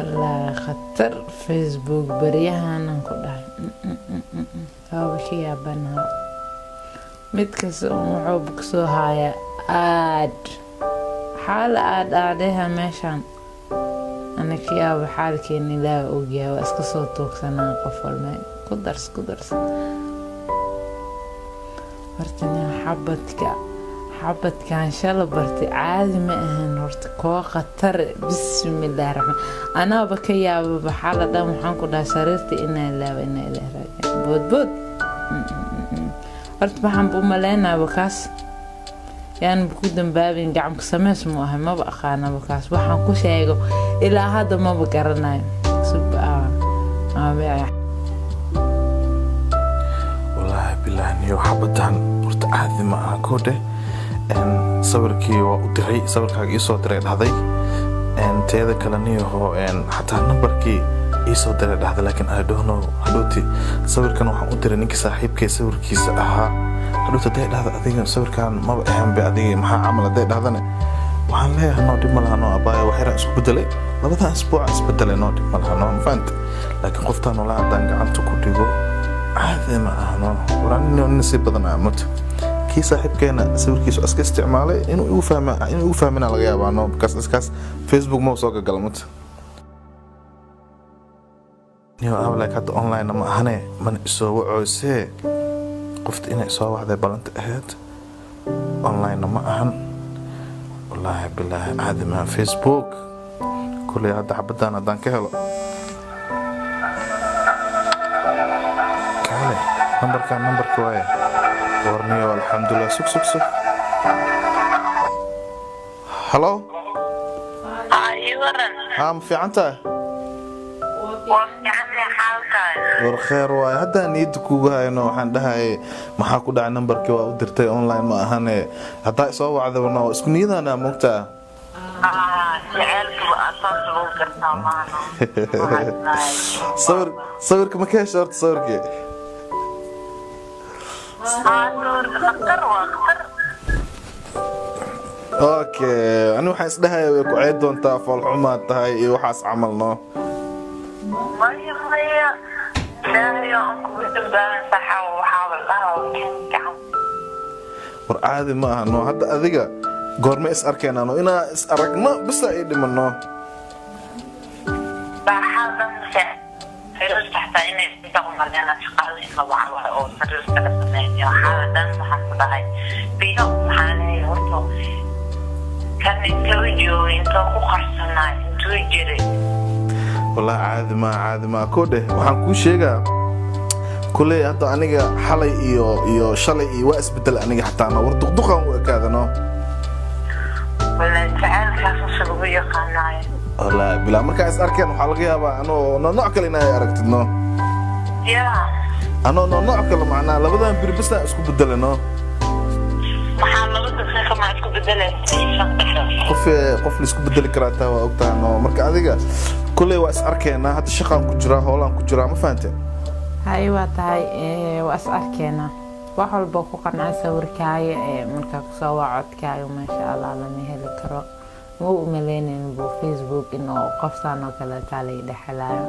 Wallaahi khatar Facebook baryahan ku dhahay. Waaba ka yaabanaha. Mid kasta wuxuu kusoo hayaa aad xaal aad aadheha meeshan. Ana ka yaaba xaalkeena Ilaahay ogyahay, waa iska soo tuugsanaa qof walba ku dars ku dars. Horta nin xabadkan shala bartay caadi ma ahan, horta koo khatar. Bismillaahi raxmaan, anaaba ka yaaba waxaa la dhan waxaan ku dhahay sariirta inaa ilaawa inaa ilaahi raajicuun. Boodbood horta waxaan bu maleynaaba kaas yaan ku dambaabin, gacamka sameys mu ahay, maba aqaanaba kaas waxaan ku sheego ilaa hadda maba garanayo. Wallaahi bilaahi niyo xabadan horta caadi ma aha koodhe. Sawirkii waa u diray, sawirkaaga iisoo diray dhahday. Teeda kale niyaho xataa nambarkii iisoo diray dhahday, laakiin I don't know. Hadhowti sawirkan waxaan u diray ninkii saaxiibkay sawirkiisa ahaa. Hadhowti hadday dhahda adiga sawirkan maba ahanbe, adiga maxaa camal hadday dhahdane, waxaan leeyahay noo dhib ma laha, noo abaayo wax yaraan isku bedelay labadan isbuuc isbedelay, noo dhib ma laha, noo mafahante. Laakiin qoftaan walaa haddaan gacanta ku dhigo caadi ma aha no. Waraan nin si badan ah mut kii saaxiibkeena sawirkiisa iska isticmaalay inuu igu fahma, inuu igu fahmina laga yaabaa no, because iskaas Facebook ma soo gagala mut niyo aw. Like hadda online ma ahane, mana isoo wacoysee qofta inay isoo wacday balanta ahayd, online ma ahan. Wallaahi bilaahi caadi ma Facebook kuley. Hadda xabadan haddaan ka helo kaale nambarkan, nambarka waaye warniyo. Alxamdulilah. Sug sug sug. Halo. Waran. Haa, ma fiican tahay? Waa fiicantahay, xaalkaaga? War kheer waaye. Haddaan niyadda kuugu hayno waxaan dhahayay maxaa ku dhacay, nambarkii waa u dirtay, online ma ahane, haddaa isoo wacdaba no isku niyadaana mogtaa. Jaceylkuba asaas lagu gartaa maano. Sawir sawirka ma ka hesha horta sawirkii? Sawirka khatar waa khatar. Okay, ani waxaan isdhahaya way ku ceyd doontaa, foolxumaad tahay iyo waxaas camal no. Maya maya, ilaahay aan kugu dambaaban saxa waxaa la dhahaa kan gacan. War caadi ma aha no. Hadda adiga goorma is arkeenaa no? Inaa is aragno bisa ii dhimano. Baaxadan sariirta xataa inay inta u maleena shaqada in la waco oo sariirta la sameeyo. Waxaa dhan waxaan ku dhahay biyo waxaa leeyahay horta kan intuu joogay, intuu ku qarsanaa, intuu jiray. Wallahi caadi maa, caadi maa ko dheh. Waxaan kuu sheegaa kuley hadda aniga xalay iyo shalay iyo waa isbedel aniga xataa no. War duqduqaan u ekaada no. Wala jaceylkaas use lagu yaqaanaayo. Wallahi bilaa markaa is arkeen waxaa laga yaabaa anoo no nooc kale inay aragtid no. Ya. Anoo no nooc kale macnaa labadan biri bas isku bedele no. Maxaa 2 daqiiqa maa isku bedelaysa 5 daqiiqo? Qof qof la isku bedeli karaa taa waa ogtahay no. Marka adiga kuley waa is arkeenaa, hadda shaqaan ku jiraa, hoolaan ku jiraa, ma fahanteen? Hay, waa tahay, waa is arkeenaa. Wax walba ku qancay sawirkaaga markaa kusoo waa codkaaga, maasha Allah, lama heli karo. Ma u maleynayn bu Facebook inuu qofsaan oo kaleetaa laga dhexelaayo.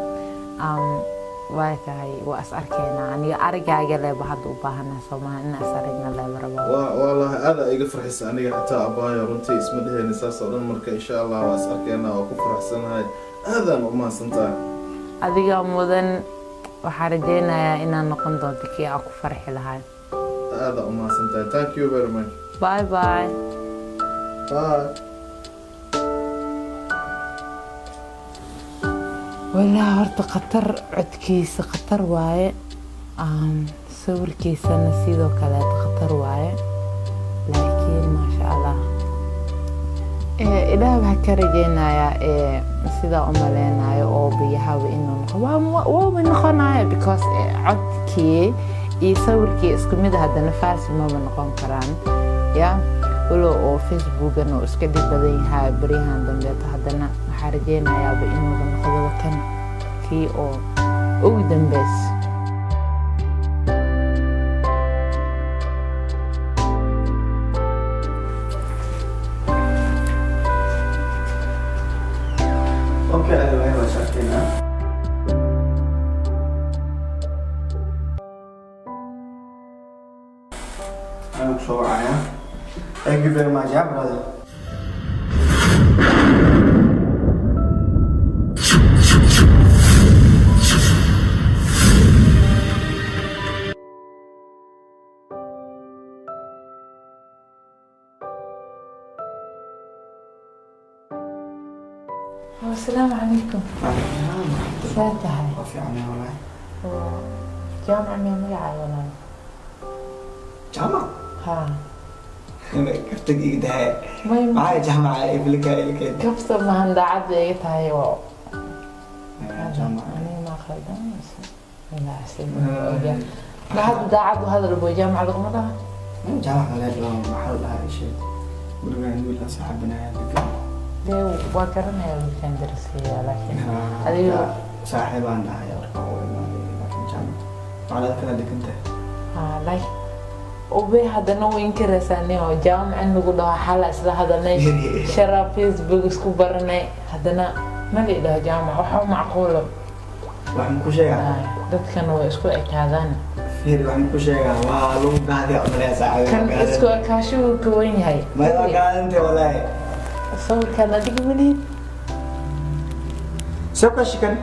Waa tahay, waa is arkeenaa. Aniga arigaaga leeba hadda u baahana soomaha inaa is aragna leeba rabaa. Wallaahi aada iga farxisa aniga xataa abaayo, runtii isma dheheyni saas oo dhan. Marka insha Allah waa is arkeenaa, waa ku faraxsanahay, aadaan u mahadsantahay. Adiga mudan. Waxaa rajeynayaa inaan noqon doonto kii aa ku farxi lahay. Aada u mahadsantahay, thank you very much. Bye bye. Bye. Walaa horta khatar, codkiisa khatar waaye, sawirkiisana sidoo kaleeto khatar waaye, laakiin maasha Allah, Ilaah waxaa ka rajeynayaa sidaa u maleynayo oo biyahaba inuu noqo waaba noqonayo, because codkii iyo sawirkii isku mid ah, haddana false maba noqon karaan ya. Walow oo Facebookan uu iska dhib badan yahay baryahan dambeeto, haddana waxaa rajeynayaaba inuuba noqdoba kan kii oo ugu dambeys. Okay, adiga waa sarkeynaa. Anuu kusoo wacaya. Thank you very much, yeah, brother. Asalaamu calaykum. See tahay? Waa fiican yahay walahi. Jaamac miyaa magacaaga, walaal? Jaamac? Haa. Kaftag iga dahay. May. Maxaa jaamaca iblika ilkeed? Kafta mahan, daacad bay iga tahay oo Jaamac. Aniga maa khaldan mise? Ma hadda daacad u hadal boy, jaamac laguma dhaha. Jaamac ma leedahay? Maxaa la dhahaa shay gurigaan wiil aan saaxiibanahay degan. Dee waa garanaya wiilkaan darasiya, laakiin adiga Saaxiibaan dhahay marka u imaaday, laakiin jaamac macalada kala degan tahay. Haa, like ube haddana u inkiraysaa oo jaamac in lagu dhaho xala isla hadalnay, sharaa Facebook isku baranay, haddana ma la idhaho jaamac, waxa u macquulo. Wax ma ku sheegaa? Dadkana way isku ekaadaan. Fiiri, wax ma ku sheegaa? Waa lagu gaadiya umaleya saaxiib. Kan isku ekaasho wuu ka wen yahay. Ma waa gaadantay walaahi. Sawirkaan adiga malihid. Soo ku heshi kan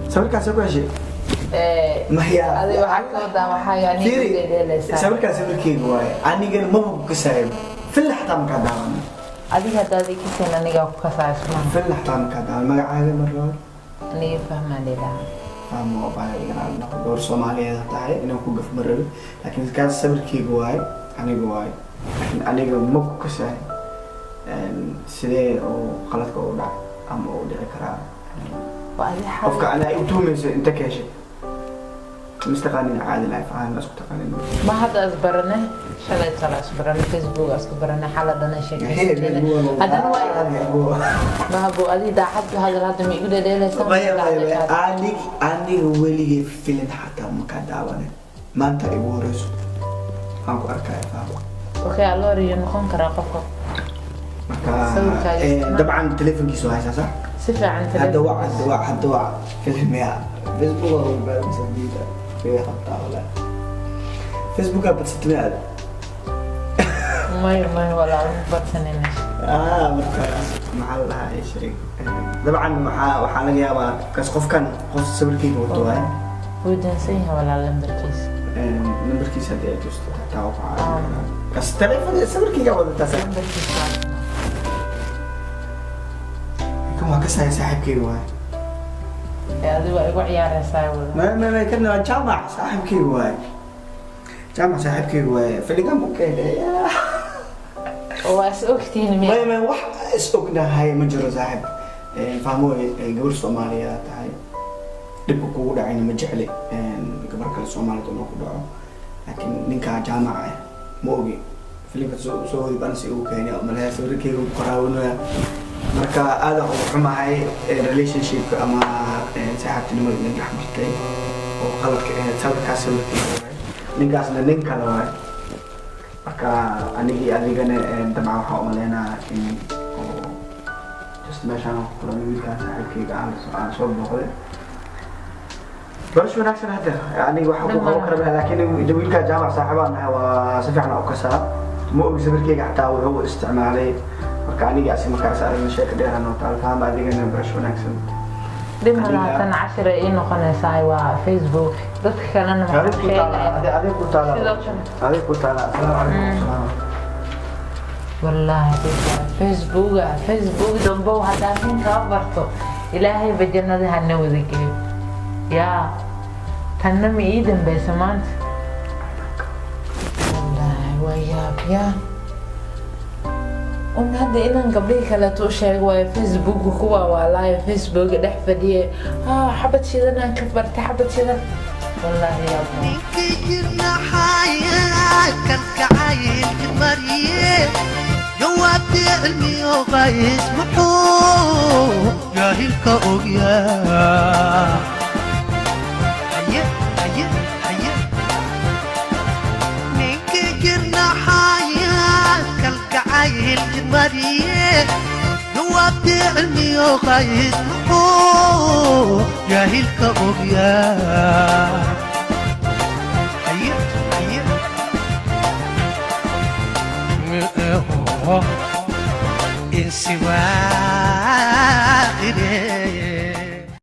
sawirkaan, soo ku heshi. Maya. Adiga waxaa ka wadaa waxaa aniga Fiiri, dheelaysaa. Sawirkaan sawirkeyga waaye, anigana maba ku kasaayo, fil xataa makaa daawana. Adiga haddaad ikaseen anigaa ku kasaayo sumaha. Fil xataa makaa daawan. Magacaaga mar labaad? Aniga fahmaa leedaha. Fahmo baa igana noqo, gabar Soomaaliyeed tahay, inaan ku gaf ma rabi, laakiin kaas sawirkeyga waaye, aniga waaye, laakiin aniga ma ku kasaayo. Sidee oo qaladka u dhacay ama u dhici karaa? Waa adi. Qofka anaa i tuumayso inta ka heshay mistaqaanin caadi life ahaan isku taqaanin? Ma hadda isbarane, shalay tala isbarane, Facebook isku barane, xala dhana sheekaysanayna, haddana waa mahabo. Adi daacad u hadal, hadda ma igu dhedheelaysaa? Maya, maya, aniga weligay filin xataa makaa daawanin, maanta igu horeyso aan ku arkaya, fahmo. Okay, alooriyo noqon karaa qofka. Marka Sawirkaaga isticmaal. Dabcan telefonkiisa waa haysaa, sax? Si fiican. Hadda wac, hadda wac, hadda wac. Filmiya Facebook waa ugu badan way qabtaa walaa Facebookaa badsatay aad? May, may walaal, ma badsanin. Marka maxaa la dhahaa ii sheeg, dabcan waxaa laga yaabaa kaas qofkan qof sawirkeyga wato waaye. Wuu dansan yahay walaal lambarkiisa. Nambarkiisa haddii ay tusto xitaa waa ku caawin karaa, kaas telefoon sawirkeyga wadataa, sax? Lambarkiisa waa. Kan waa kasaya, saaxiibkeyga waaye. Ee adigu waa igu ciyaaraysaa walaal. Ma kan waa Jaamac saaxiibkeyga waaye, Jaamac saaxiibkeyga waaye, fadhigan ku keenay. Oo waa is ogtihiin miya? Maya, wax is ognahay ma jiro saaxiib. Fahmo, gabar Soomaaliya tahay, dhibka kugu dhacayna ma jecli gabar kale Soomaalida inuu ku dhaco, laakiin ninkaa jaamaca ah ma ogi filimka soo soo wadi baan si ugu keenay malaya sawirkeyga ku qaraawanaya. Marka aad aan ugu xumahay relationshipka ama saaxiibtinimada idin dhex martay oo qaladka ahayd. Sawirkaas sawirkeyga waaye, ninkaasna nin kale waaye. Marka anigii adigana dabcan waxaa umaleynaa in oo just meeshaan ku kulamay wiilkaan saaxiibkeyga aan soo booqday. Barasho wanaagsan. Hadda aniga waxa ku qaban kara malaha, laakiin wiilkaa Jaamac saaxiibaan nahay, waa si fiican u kasaa. Ma ogi sawirkeyga xataa wuxuu isticmaalay. Marka aniga asi markaas aragna sheeka dheeraan oo taal. Fahma, adigana barasho wanaagsan. Dhib ma laha, tan cashir ay ii noqonaysaa waa Facebook, dadka kalena maxaa Adig ku taala. sheegaya? Adig ku taala. Sidoo kale. Adig ku taala. Asalaamu calaykum. Salaam. Wallaahi billahi, Facebooka, Facebook dambow haddaa nin kaa barto, Ilaahay ba jannada hana wada geeyo. Yaa tanna ma ii dambeysa maanta? Wallaahi waa yaab. Yaa un hadda inaan gabdhihii kaleeto u sheego waayo Facebooka kuwa waalaayo Facebooka dhex fadhiye, haa, xabad shidanaan ka bartay, xabad shidan, wallaahi yaab. Ninkii jirnaxaya kalgacaylka mariye jawaabtii cilmiyo qays muxuu jaahilka ogyaa? Haye, haye, haye. Ninkii jirnaxaya kalgacaylka mariye jawaabtii cilmiyo qays muxuu Jaahilka ogyaa. Haye, haye. Insi waa